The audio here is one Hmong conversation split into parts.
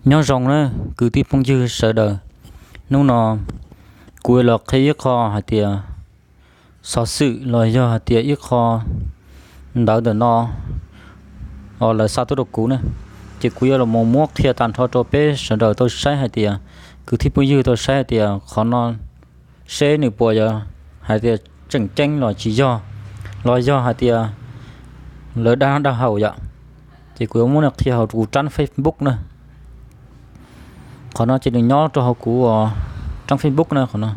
Nyob zoo na, kwv tij phooj ywg sawv daws. Hnub no kuv yuav los qhia ib qho hais tias xov xwm los yog hais tias ib qho ntawv ntawm no uas lawv xa tuaj rau kuv na, ces kuv yuav los mus muab qhia tag nrho rau peb sawv daws tau saib hais tias, kwv tij phooj ywg tau saib hais tias qhov no seb nws puas yog hais tias tseem ceeb los tsis yog, los yog hais tias lawv dag dag haus yom. Ces kuv yuav muab qhia hauv kuv rab Facebook na. Qhov no ces nws nyob rau hauv kuv rab Facebook na, qhov no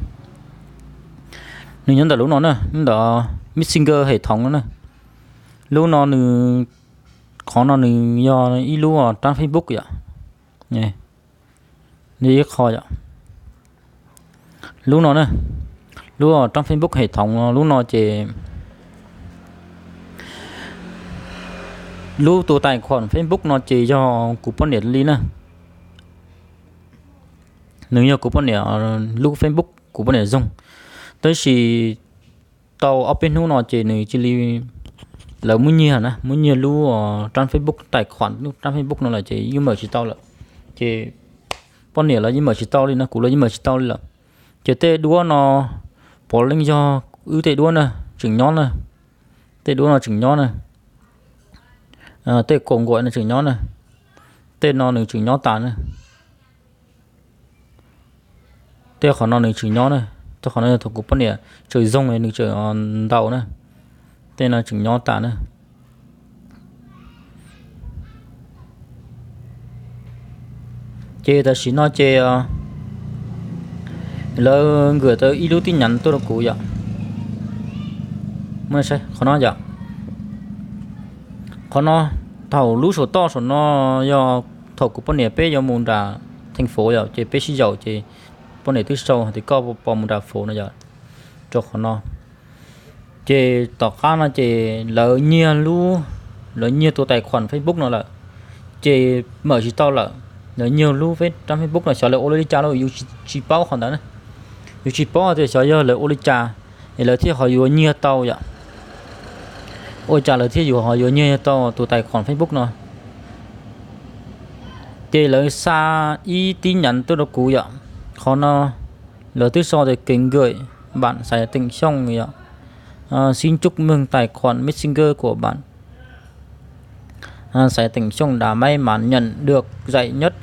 nws nyob ntawm lub no na, ntawm Messenger hem thoov no na. Lub no nws, qhov no nws yog ib lub rab Facebook yom, ib qho yom. Lub no na, lub rab Facebook hem thoov no, lub no ces lub tus tais khuam Facebook no ces yog kuv poj niam li na. Nws yog kuv poj niam lub Facebook, kuv poj niam zoo. Tab sis tau ob peb hnub no ces nws cia li, lawv muab nyiag na, muab nyiag lub rab Facebook, tais khuam lub rab Facebook no lawm ces yeej mam tsis tau lawm. Ces poj niam los yeej mam tsis tau li no, kuv los yeej mam tsis tau li lawm. Ces tej duab no puav leej yog wb tej duab na, tseem nyob na. Tej duab no tseem nyob na. Tej kaum nkuam no tseem nyob na. Tej no nws tseem nyob tas na. Tej qhov no nws tseem nyob na. Tej qhov no yog thaum kuv poj niam tseem zoo nws tseem ntaus na. Tej no tseem nyob tas na. Ces tam sim no ces lawv nkawm tau ib lub tib nyam tuaj rau kuv yom. Qhov no yom, qhov no, thaum lub saum toj saum no yog thaum kuv poj niam peb yuav mus nram theej fauv yom, ces peb sib yaum ces poj niam twb sau hais tias koj puas mus nram fauv no yom, rau qhov no. Ces tom qab no ces lawv nyiag lub, lawv nyiag tus tais khuam Facebook no lawm, ces mam tsis tau lawm. Lawv nyiag lub rab Facebook no, xyov lawv ua li cas los yus tsis paub qhov ntawd na. Yus tsis paub tias xyov yog lawv ua li cas es lawv thiaj ho yuav nyiag tau yom. Ua cas lawv thiaj yuav ho yuav nyiag tau tus tais khuam Facebook no. Ces lawv xa ib tib nyam tuaj rau kuv yom. Qhov no lawv twb sau tias kênh gửi bạn Sài Tỉnh Sông yom. Xin chúc mừng tài khoản Messenger của bạn Sài Tỉnh Sông đã may mắn nhận được giải nhất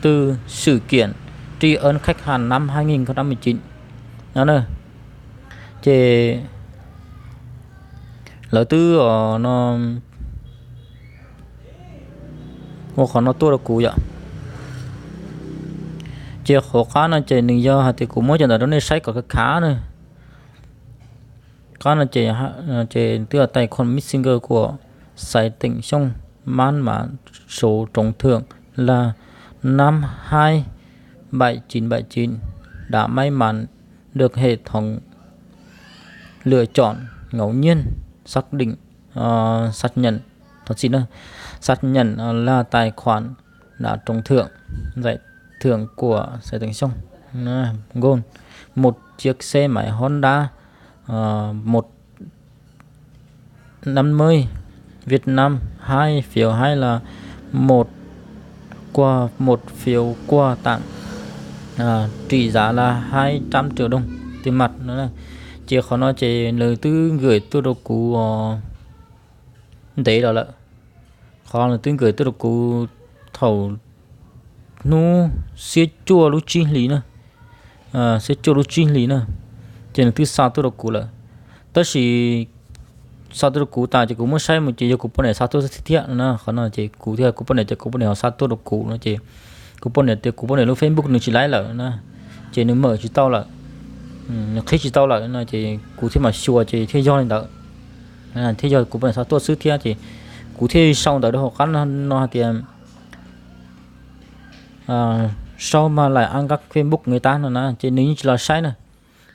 từ sự kiện tri ân khách hàng năm hai nghìn không trăm mười chín. Ces lawv twb ua qhov no tuaj rau kuv yom. Ces qhov qab no ces nws yog hais tias kuv muab cov ntawd rau nej saib kom khav khav na. Qab no ces, ces tức là tài khoản Messenger của Sài Tỉnh Sông mãn mã số trúng thưởng là năm hai bảy chín bảy chín đã may mắn được hệ thống lựa chọn ngẫu nhiên xác định, ờ, xác nhận, thật xin lỗi, xác nhận, ờ, là tài khoản đã trúng thưởng, giải thưởng của Sài Tỉnh Sông. Đó, gồm một chiếc xe máy Honda, ờ, một năm mươi Việt Nam, hai phiếu hay là một quà, một phiếu quà tặng, à, trị giá là hai trăm triệu đồng tiền mặt nữa. Ces qhov no ces nws twb nkawm tuaj rau kuv ntev los lawm. Qhov nws twb nkawm tuaj rau kuv thaum hnub xiab cuaj lub tsib hlis na, xiab cuaj lub tsib hlis na, ces nws twb xa tuaj rau kuv lawm. Tab sis xa tuaj rau kuv tas ces kuv muab saib mus ces yog kuv poj niam xa tuaj xwb thiab no na. Qhov no ces kuv thiaj kuv poj niam ces kuv poj niam ho xa tuaj rau kuv no ces kuv poj niam tias kuv poj niam lub Facebook nws tsis laib lawm na, ces nws mam tsis tau lawm, nws qhib tsis tau lawm no ces kuv thiaj mam xyuas ces thiaj yog li ntawd, thiaj yog kuv poj niam xa tuaj xwb thiab ces kuv thiaj sau ntawv rau hauv qab no hais tias sau mas laim a nkab Facebook nws tab no na, ces nws yeej tsis los saib na,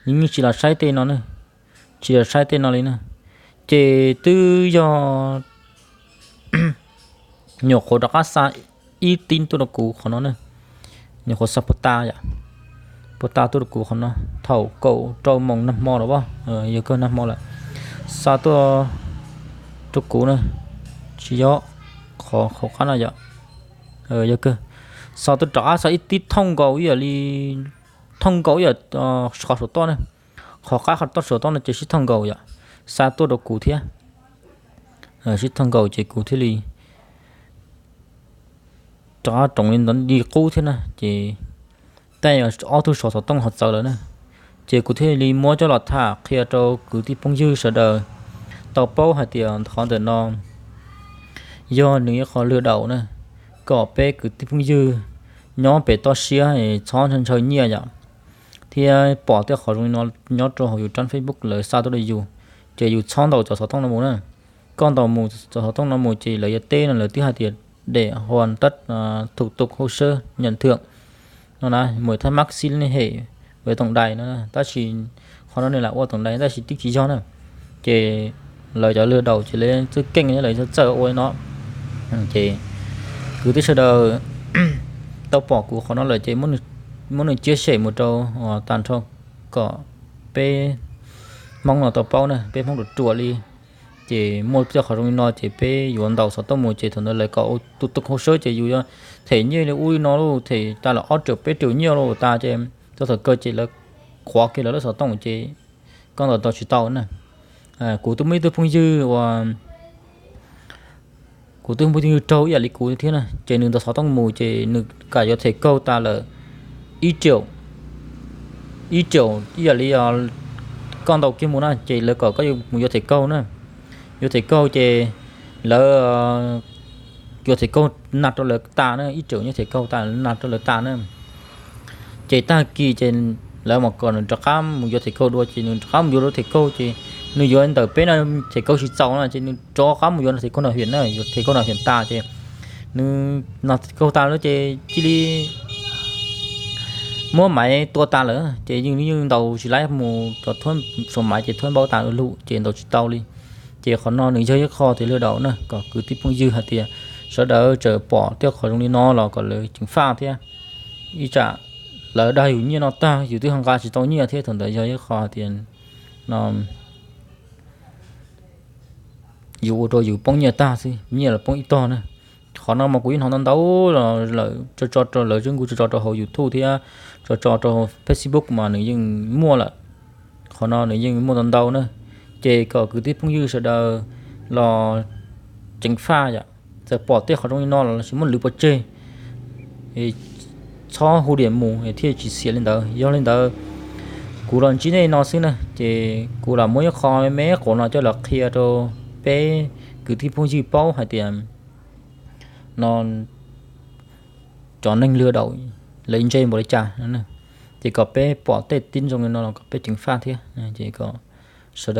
nws yeej tsis los saib tej no na, tsis los saib tej no li na. Ces twb yog nyuam qhuav rov qab xa ib tib tuaj rau kuv qhov no na, nyuam qhuav xa puag ta yom, puag ta tuaj rau kuv qhov no thaum kaum rau moos nag hmo los as, yog kawg nag hmo lawm, xa tuaj rau kuv na, tsis yog qhov qab no yom, yog kawg, Xov tuaj rov qab xov ib tib thooj nkaus ib yam li, thooj nkaus ib yam qhov saum toj na, qhov qab qhov toj saum toj no ces sib thooj nkaus yom, xa tuaj rau kuv thiab, sib thooj nkaus ces kuv thiaj li rov qab roos li ntawd li qub thiab na ces, tej ob tug xov xov tooj ho txawv lawm na, ces kuv thiaj li muab coj los tham qhia rau kwv tij phooj ywg sawv daws tau paub hais tias qhov ntawm no yog nws ib qho lwm daum na, kom peb kwv tij phooj ywg nyob pem toj siab txhob ntshaw nyiaj yom, thiab pom tej qhov zoo li no nyob rau hauv yus rab Facebook lawv xa tuaj rau yus, ces yus txhob ntaus cov xov tooj no mus na. Koj ntaus mus cov xov tooj no mus ces lawv yuav teb no lawv twb hais tias để hoàn tất thủ tục hồ sơ nhận thưởng no na, một thắc mắc xin liên hệ với tổng đài no, tab sis qhov no nws lam ua tổng đài tab sis twb tsis yog na, ces lawv cov lwm daum ces lawv txawj keej lawv txawj ua li no, ces kwv tij sawv daws tau pom kuv qhov no lawm ces muab nws chia sẻ mus rau tag nrho kom peb Hmoob no tau paub na, peb Hmoob ruam ruam li, ces muaj tej qhov zoo li no ces peb yuav ntaus xov tooj mus ces thaum ntawd lawv kom tus tus hauv sawb ces yus yuav them nyiaj li ub li no lauj, them tas lawm ob triệu peb triệu nyiaj lauj tas ces txog thaum kawg ces lawv qhuav kiag lawv lub xov tooj ces koj ntaus tsis tau na. Kuv twb muaj ib tug phooj ywg uas kuv twb muaj phooj ywg raug ib yam li kuv thiab na, ces nws ntaus xov tooj mus ces nws kam yuav them kaug tas lawm ib triệu, ib triệu ib yam li koj ntaus kiag mus na ces lawv kom koj mus yuav them kaug na, yuav them kaug ces lawv yuav them kaug nag rau lawv tas na, ib triệu nyiaj them kaug tas nag rau lawv tas na. Ces tag kis ces lawv mam kom nws rov qab mus yuav them kaug dua ces nws rov qab mus yuav dua them kaug ces nws yuav ntawm peb no them kaug tsis txaus no ces nws rov qab mus yuav them kaug nram hiam na, yuav them kaug nram hiam tas ces nws nag them kaug tas lawm ces cia li muab maiv tua tas lawm ces yeej yeej ntaus tsis laib mus cov thuab saum maiv ces thuab npau tas lawm ces ntaus tsis tau li. Ces qhov no nws yog ib qho tias lwm daum na, kom kwv tij phooj ywg hais tias sawv daws txawm pom tej qhov zoo li no los kom lawv ceev faj thiab. Ib tsam lawv dag yus nyiaj no tag yus twb ho nqa tsis tau nyiaj thiab, thaum ntawd yog ib qho hais tias no yus ua rau yus poob nyiaj tag xwb, nyiaj los poob ib tog na. Qhov no mas kuv yeej hnov ntau ntau los lawm, tso tso rau lawv tseeb kuv tso tso rau hauv YouTube thiab tso tso rau Facebook mas nws yeej muaj lawm. Qhov no nws yeej muaj ntau ntau na, ces kom kwv tij phooj ywg sawv daws los ceev faj yom, txawm pom tej qhov zoo li no los sis muab lwv pov tseg, txhob hu diam mus thiaj tsis xiam li ntawd. Yog li ntawd kuv los ntsib nej no xwb na, ces kuv los muab ib qho me me quav no coj los qhia rau peb kwv tij phooj ywg paub hais tias no cov neeg lwm daum lawv ntse npaum li cas, ces kom peb pom tej tib zoo li no los kom peb ceev faj thiab, ces kom sawv daws